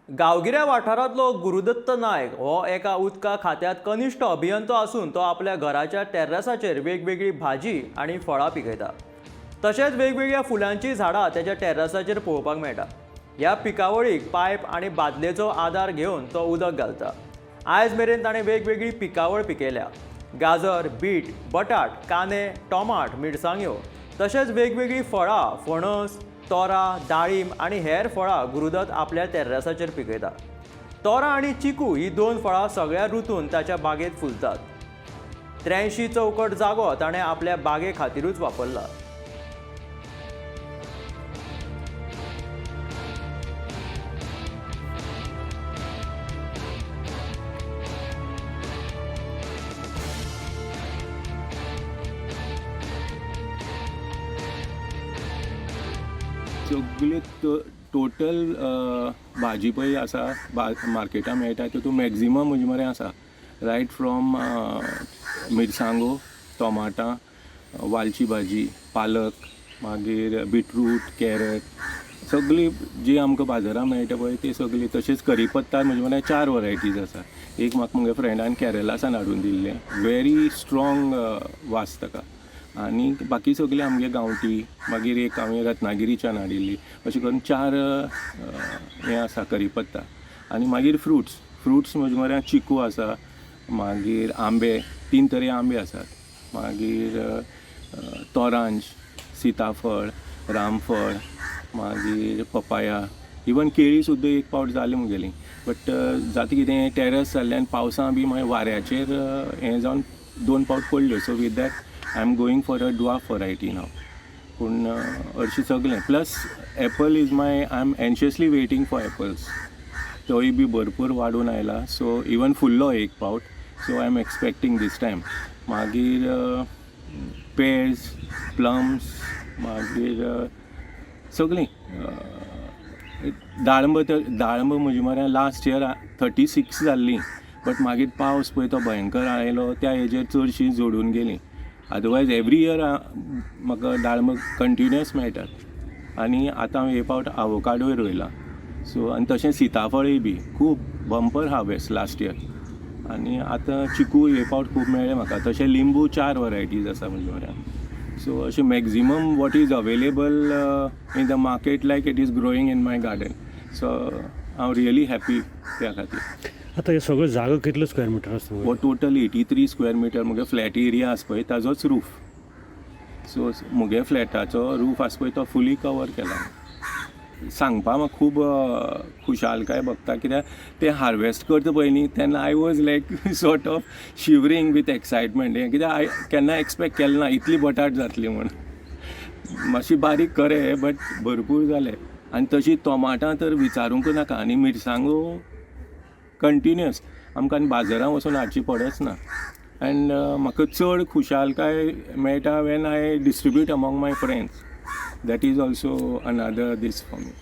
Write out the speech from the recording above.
गांवगिऱ्या वाठारांतलो गुरुदत्त नायक हो एका उदका खात्यांत कनिश्ठ अभियंतो आसून तो आपल्या घराच्या टेर्रसाचेर वेगवेगळी भाजी आनी फळां पिकयता. तशेंच वेगवेगळ्या फुलांचीं झाडां त्याच्या टेर्रसाचेर पळोवपाक मेळटा. ह्या पिकावळीक पायप आनी बादलेचो आदार घेवन तो उदक घालता. आयज मेरेन ताणें वेगवेगळी पिकावळ पिकयल्या. गाजर, बीट, बटाट, कांदे, टोमाट, मिरसांग्यो तशेंच वेगवेगळीं फळां, फणस, तोरां, दाळीम आनी हेर फळां गुरुदत्त आपल्या तेर्रासाचेर पिकयता. तोरां आनी चिकू ही दोन फळां सगळ्या ऋतून ताच्या बागेंत फुलतात. 83 चौकट जागो ताणें आपल्या बागे खातीरूच वापरला. सगळे टोटल भाजी पळय आसा मार्केटान मेळटा तितून मॅक्झिमम म्हजे मरे आसा. रायट फ्रॉम मिरसांगो, टोमाटां, वालची भाजी, पालक, मागीर बिटरूट, कॅरट, सगळी जी आमकां बाजारान मेळटा पळय ती सगळी. तशेंच करी पत्ता म्हजे मरे 4 वरायटीज आसा. एक म्हाका म्हगे फ्रेंडान केरला सावन हाडून दिल्लें, वेरी स्ट्रॉंग वास ताका. आनी बाकी सगळीं आमगे गांवठी, मागीर एक हांवें रत्नागिरीच्यान हाडिल्ली. अशें करून 4 हें आसा करी पत्ता. आनी मागीर फ्रुट्स, फ्रुट्स म्हजे मरे चिकू आसा, मागीर आंबे, 3 तरे आंबे आसात, मागीर तोरांज, सिताफळ, रामफळ, मागीर पपाया, इवन केळी सुद्दां एक पावट जाली म्हगेली. बट जाता कितें, टेरस जाल्ल्यान पावसां बी मागीर वाऱ्याचेर हें जावन 2 पावट पडल्यो. So with that I am going for a dwarf variety now. पूण हरशीं सगळें. Plus apple is my, I am anxiously waiting for apples. तोय बी भरपूर वाडून आयला. सो इवन फुल्लो एक पावट. So I am expecting this time. मागीर पेर्स, प्लम्स, मागीर सगळीं दाळंब. तर दाळंब म्हजे मरे लास्ट इयर 36 जाल्ली, बट मागीर पावस पळय तो भयंकर आयलो, त्या हेजेर चडशीं झडून गेलीं. अदरवायज एवरी इयर म्हाका दाळंब कंटिन्युअस मेळटात. आनी आतां हांवें हे पावट आवोकाडोय रोयला. सो आनी तशें सिताफळय बी खूब बंपर हार्वेस्ट लास्ट इयर. आनी आतां चिकू हे पावट खूब मेळ्ळे म्हाका. तशें लिंबू 4 वरायटीज आसा म्हजे म्हऱ्यान. सो अशें maximum what is available in the market, like it is growing in my garden. So हांव रियली हॅपी त्या खातीर. आतां हे सगळो जागो कितलो स्क्वेअर मिटर आसा? हो टोटल 83 स्क्वेअर मिटर म्हगे फ्लॅट एरिया आसा पळय ताजोच रूफ. सो म्हगे फ्लॅटाचो रूफ आसा पळय तो फुली कवर केला. सांगपा म्हाका खूब खुशालकाय भोगता, कित्याक तें हार्वेस्ट करता पळय न्ही तेन्ना I was like sort of shivering with excitement. हें कित्याक हांवें केन्ना एक्सपेक्ट केलें ना इतली बटाट जातली म्हूण. मातशी बारीक खरें, बट भरपूर जाले. आनी तशी टोमाटां तर विचारूंक नाका. आनी मिरसांगो कंटिन्युअस आमकां आनी बाजारान वचून हाडची पडच ना. एंड म्हाका चड खुशालकाय मेळटा when I distribute among my friends. That is also another this for me.